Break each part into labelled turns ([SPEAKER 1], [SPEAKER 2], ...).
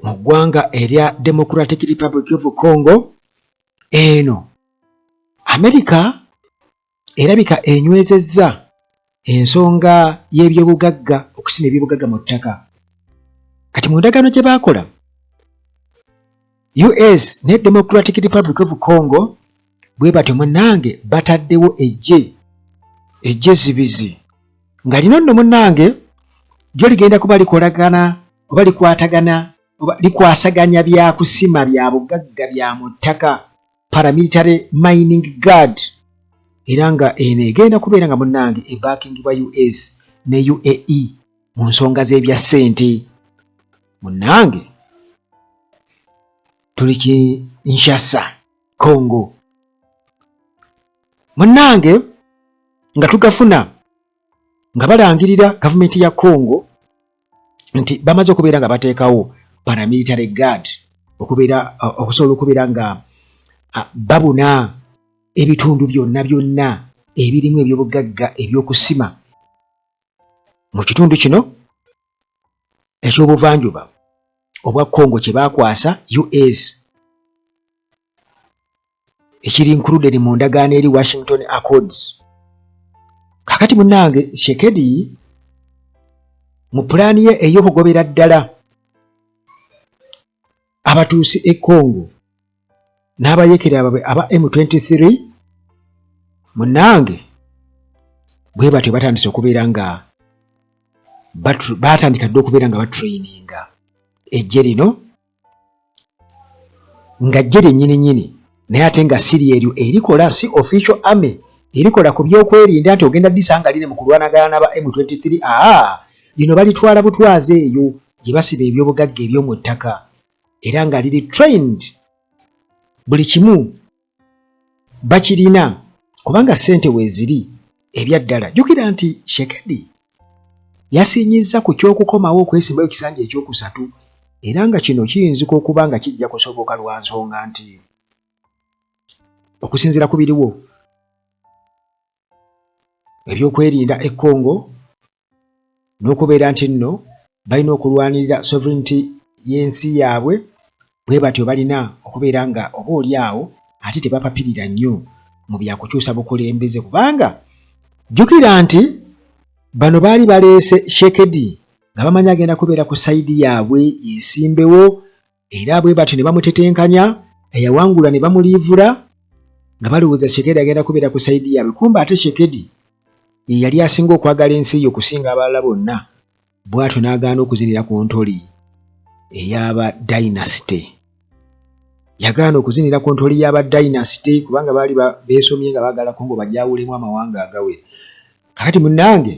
[SPEAKER 1] Mu ggwanga erya Democratic Republic of Congo, eno Amerika erabika enywezezza ensonga y'ebyobugagga, okusima ebyobugagga mu ttaka. Kati mu ndagaano gye baakola US ne Democratic Republic of Congo, bwe batyo munnange bataddewo eggye, eggye zibizi, nga lino nno munnange lyo ligenda kuba likolagana oba likwatagana oba likwasaganya byakusima bya bugagga bya mu ttaka, paramilitary mining guard, era nga eno egenda kubeera nga munnange ebackingibwa US ne UAE mu nsonga z'ebya ssente. Munnange, tuli Kinshasa, Congo. Munnange, nga tugafuna nga balangirira gavumenti ya Congo nti bamaze okubeera nga bateekawo paramilitary guard okubeera okusobola okubeera nga babuna ebitundu byonna byonna ebirimu ebyobugagga ebyokusima mu kitundu kino ekyobuvanjuba obwa Congo kye baakwasa US, ekiri included mu ndagaano eri Washington Accords. Kakati munnange, Tshisekedi mu pulaani ye ey'okugobera ddala abatuusi e Congo n'abayeekera baabwe aba M23, munnange, bwe batyo batandise okubeera nga batandika dda okubeera nga batraininga eggye lino, nga ggye lyennyini nnyini, naye ate nga siri eryo erikola, si official army erikola ku byokwerinda nti ogenda disanga line mu kulwanagana n'aba M23. Aa, lino balitwala butwazi eyo gye basiba ebyobugagga eby'omu ttaka, era nga liri trained, buli kimu bakirina, kubanga ssente weeziri ebyaddala. Jjukira nti Tshisekedi yasinyizza ku ky'okukomawo okwesimbayo ekisanja ekyokusatu, era nga kino kiyinzika okuba nga kijja kusoboka lwa nsonga nti okusinziira ku biriwo ebyokwerinda e Congo n'okubeera nti nno balina okulwanirira sovereignty y'ensi yaabwe, bwe batyo balina okubeera nga oba oli awo ate tebapapirira nnyo mu byakukyusa bukulembeze, kubanga jjukira nti bano baali baleese Tshisekedi nga bamanyi agenda kubeera ku side yaabwe yesimbewo, era bwe batyo ne bamutetenkanya, eyawangula ne bamuliivula nga balowooza Tshisekedi agenda kubeera ku side yaabwe. Kumba ate Tshisekedi ye yali asinga okwagala ensi ye okusinga abalala bonna, bw'atyo n'agaana okuzinira ku ntoli ey'aba dynasty. Yagaana okuzinira ku ntoli y'aba dynasty kubanga baali beesomye nga baagala Congo bagyawulemu amawanga agawera. Kakati munnange,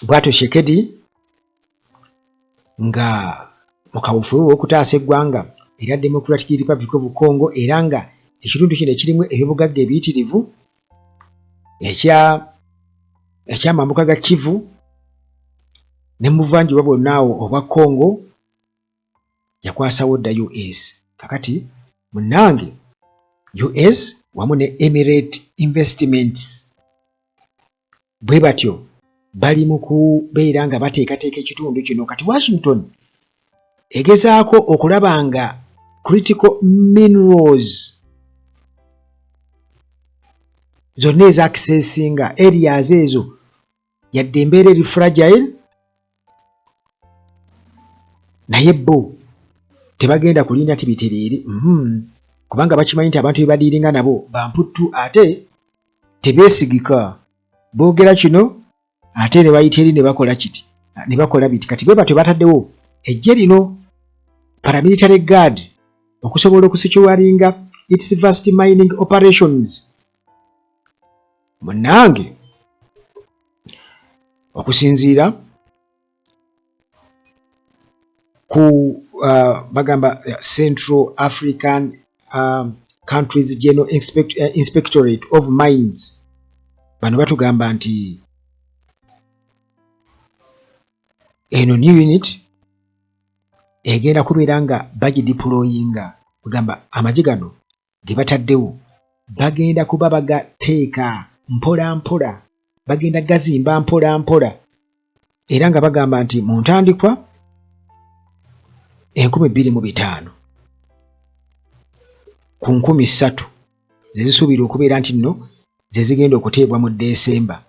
[SPEAKER 1] bw'atyo Tshisekedi nga mu kawufu ow'okutaasa eggwanga erya Democratic Republic of Congo, era nga ekitundu kino ekirimu ebyobugagga ebiyitirivu ekyamambuka ga Kivu ne mu buvanjuba bwonna awo obwa Congo, yakwasawo dda US. Kakati munnange, US wamu ne Emirate Investments bwe batyo bali mu kubeera nga bateekateeka ekitundu kino. Kati Washington egezaako okulaba nga critical minerals zonna ezaaccessinga areas ezo, yadde embeera eri fragile, naye bo tebagenda kulinda nti bitereere, kubanga bakimanyi nti abantu be badealinga nabo bamputtu ate tebeesigika. Boogera kino ate ne bayita eri ne bakola kiti ne bakola biti. Kati bwe batyo bataddewo eggye lino, paramilitary guard, okusobola okusecuringa its vast mining operations. Munnange, okusinziira ku bagamba Central African Countries General Inspectorate of Mines, bano batugamba nti eno new unit egenda kubeera nga bagideployinga, kugamba amagye gano ge bataddewo bagenda kuba bagateeka mpola mpola, bagenda gazimba mpola mpola, era nga bagamba nti mu ntandikwa 2500 ku 3000 ze zisuubirwa okubeera nti nno ze zigenda okuteebwa mu Desemba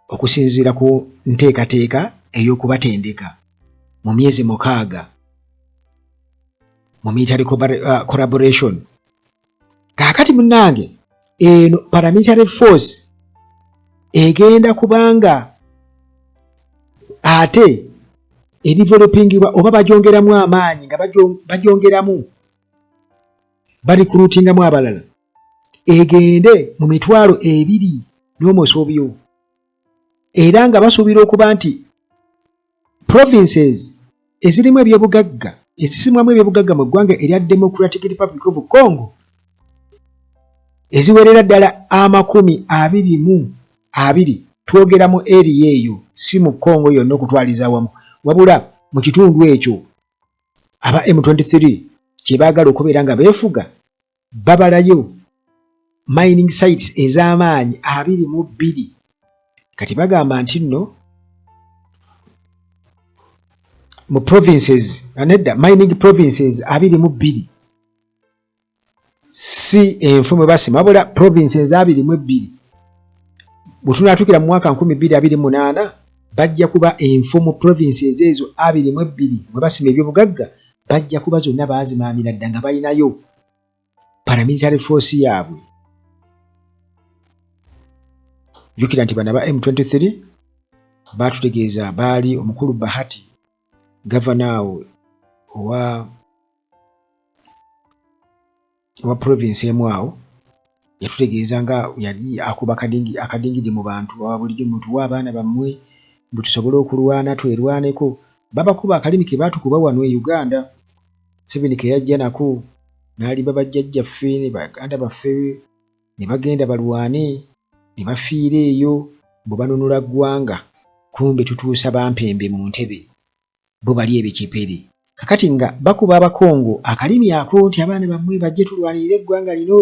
[SPEAKER 1] okusinziira ku nteekateeka ey'okubatendeka mu myezi 6 mu military collaboration. Kaakati munnange, eno paramilitary force egenda kubanga ate edevelopingibwa oba bagyongeramu amaanyi nga bagyongeramu barecruitingamu abalala, egende mu 20,000 n'omusobyo, era nga basuubira okuba nti provinces ezirimu ebyobugagga, ezisimwamu ebyobugagga mu ggwanga erya Democratic Republic of Congo eziwerera ddala 22, twogera mu area eyo, si mu Congo yonna okutwaliza awamu, wabula mu kitundu ekyo aba M23 kye baagala okubeera nga beefuga, babalayo mining sites ez'amaanyi 22. Kati bagamba nti nno mu provinces, nedda, mining provinces 22, si enfu mwe basima, wabula provinces 22. Bwe tunaatuukira mu mwaka 2028, bajja kuba enfu mu provinces ezo 22 mwe basima ebyobugagga, bajja kuba zonna baazimaamira dda nga balinayo paramilitary force yaabwe. Jjukira nti bano aba M23 baatutegeeza baali omukulu Bahati, gavana awo owa province emu awo, yatutegeeza nga yali akuba akadingidi mu bantu aba bulijjo, mutuwe abaana bammwe mbu tusobole okulwana twerwaneko. Babakuba akalimi ke baatukuba wano e Uganda, Museveni ke yajja nako n'alimba bajjajjaffe ne baganda baffe ne bagenda balwane ne bafiira eyo mbu banunula ggwanga, kumbe tutuusa bampembe mu ntebe, bo bali ebicepere. Kakati nga bakuba Abakongo akalimi ako nti abaana bammwe bajje tulwanirire eggwanga lino,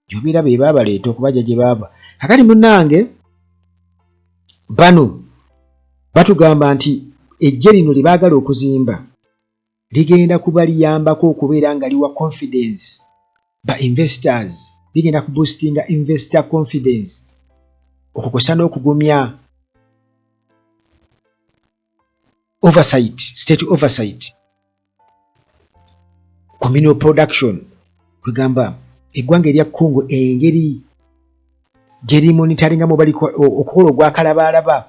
[SPEAKER 1] gy'obeera be baabaleeta okubajja gye baava. Kakati munnange, bano batugamba nti eggye lino lye baagala okuzimba ligenda kuba liyambako okubeera nga liwa confidence ba investors, ligenda kuboostinga investor confidence, okukosa n'okugumya oversight, state oversight, communal production. Kwegamba eggwanga erya Congo engeri gye limonitoringamu bali okukola ogwakalabaalaba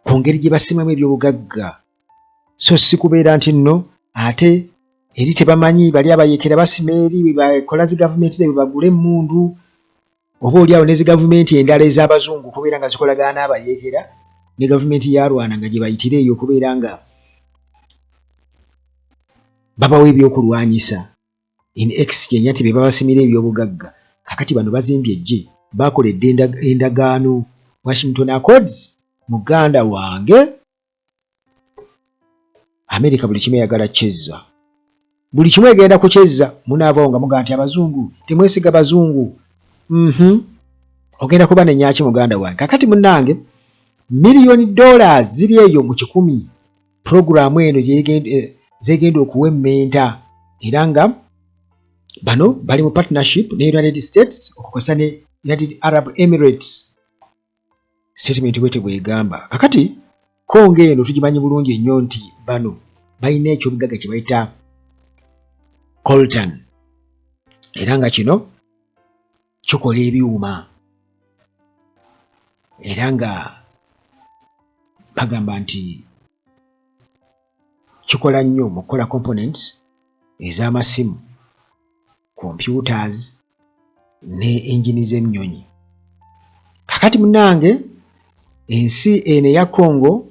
[SPEAKER 1] ku ngeri gye basimamu ebyobugagga, so si kubeera nti nno ate eri tebamanyi bali abayeekera basima eri bwe bakola zi gavumenti bwe bagula emmundu, oba oli awo ne zi gavumenti endala ez'abazungu okubeera nga zikolagana n'abayeekera ne gavumenti ya Rwanda nga gye bayitira eyo okubeera nga babawa ebyokulwanyisa in exchange nti be babasimira ebyobugagga. Kakati bano bazimbye eggye, bakola edda endagaano Washington Accords. Muganda wange, Amerika buli kimu eyagala kyezza, buli kimu egenda kukyezza. Munaavaawo nga mugamba nti abazungu temwesiga bazungu. Ogenda kuba nenyaki, muganda wange? Kakati munnange, miliyoni dollars ziri eyo mu 100 puroguramu eno zegenda okuwa emmenta, era nga bano bali mu partnership ne United States okukosa ne United Arab Emirates. Statement bwete bwegamba. Kakati Kongo eno tugimanyi bulungi nnyo nti bano balina ekyobugagga kye bayita coltan, era nga kino kikola ebyuma, era nga bagamba nti kikola nnyo mu kukola components ez'amasimu, computers ne engine z'ennyonyi. Kakati munnange, ensi eno eya Congo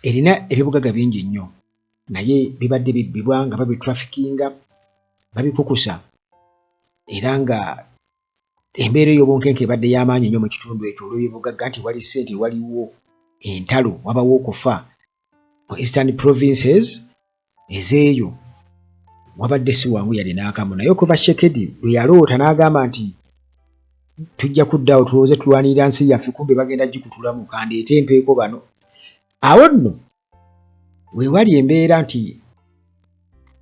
[SPEAKER 1] erina ebyobugagga bingi nnyo, naye bibadde bibbibwa nga babitraffickinga, babikukusa, era nga embeera ey'obunkenke ebadde y'amaanyi nnyo mu kitundu ekyo olw'ebyobugagga nti wali ssente, waliwo entalo, wabawo okufa. Mu eastern provinces ezeeyo wabadde si wangu yadde n'akamu, naye okuva Tshisekedi lwe yaloota n'agamba nti tujja kuddaawo tulowooze tulwanirira nsi yaffe, kumbe bagenda gikutulamu, kandeete empeeko bano awo nno. Wewali embeera nti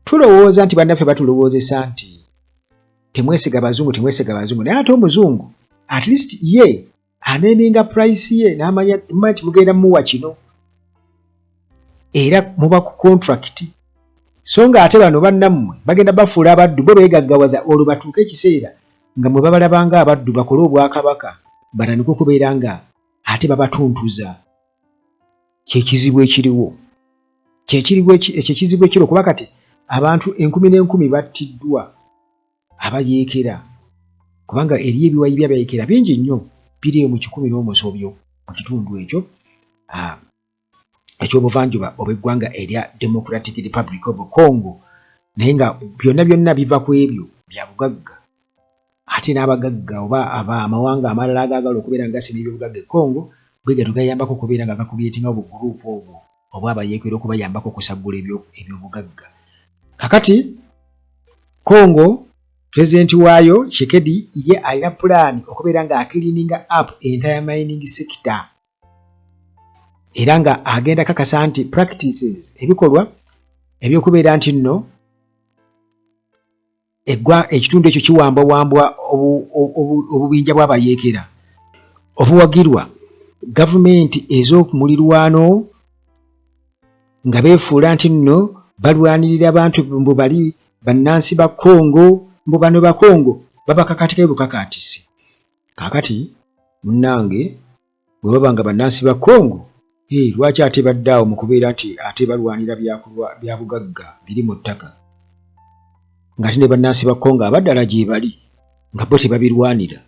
[SPEAKER 1] tulowooza nti bannaffe batulowoozesa nti temwesiga bazungu, temwesiga bazungu, naye ate omuzungu at least ye aneeminga price ye n'amanya nti mugenda muwa kino era muba ku contract, so nga ate bano bannammwe bagenda bafuula abaddu bo beegaggawaza, olwo batuuke ekiseera nga mwe babalabanga abaddu bakole obwakabaka batandike okubeera nga ate babatuntuza. Kyekizibu ekiriwo, kyekiriwo ekyo ekizibu ekiriwo, kuba kati abantu enkumi n'enkumi battiddwa abayeekera, kubanga eriyo ebiwayi by'abayeekera bingi nnyo biri eyo mu kikumi n'omusobyo mu kitundu ekyo ekyobuvanjuba obw'eggwanga erya Democratic Republic of Congo, naye nga byonna byonna biva ku ebyo bya bugagga. Ate n'abagagga oba aba amawanga amalala agaagala okubeera nga gasima ebyobugagga e Congo bwe gatyo gayambako okubeera nga gakubyeitingawo buguruupu obwo obwabayeekera okubayambako okusaggula ebyobugagga. Kakati Congo pulezidenti waayo Tshisekedi ye alina pulaani okubeera nga akiliininga up entire mining sector era nga agenda kakasa nti practices ebikolwa ebyokubeera nti nno eggwa ekitundu ekyo kiwambwawambwa obubinja bw'abayeekera obuwagirwa gavumenti ez'okumulirwano nga beefuula nti nno balwanirira bantu mbu bali bannansi ba Congo, mbu bano Bakongo babakakatikayo bukakaatisi. Kaakati munnange bwe baba nga bannansi ba Congo, eh, lwaki ate badde awo mu kubeera nti ate balwanira bya bugagga biri mu ttaka, ng'ate ne bannansi ba Congo abaddala gyebali nga bo tebabirwanira?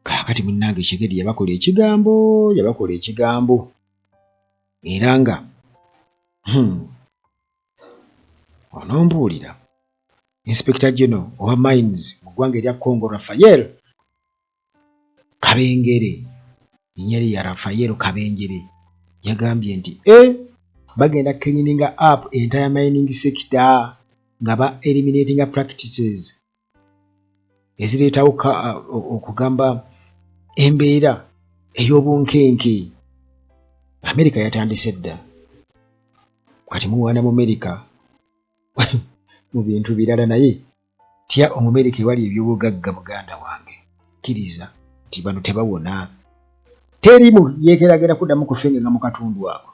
[SPEAKER 1] Kaakati munnange Tshisekedi yabakola ekigambo, yabakola ekigambo era nga onombuulira Inspector General owa Mines mu ggwanga erya Congo Raphael Kabengere, linnya lye ya Raphael Kabengere, yagambye nti e bagenda cleaning up entire mining sector nga ba eliminating practices ezireetawo okugamba embeera ey'obunkenke. Amerika yatandise dda, kati muwaana mu Amerika mu bintu birala, naye tya Omumerika ewali ebyobugagga. Muganda wange, kkiriza nti bano tebawona, teri muyeekeragera kuddamu kufengenga mu katundu ako.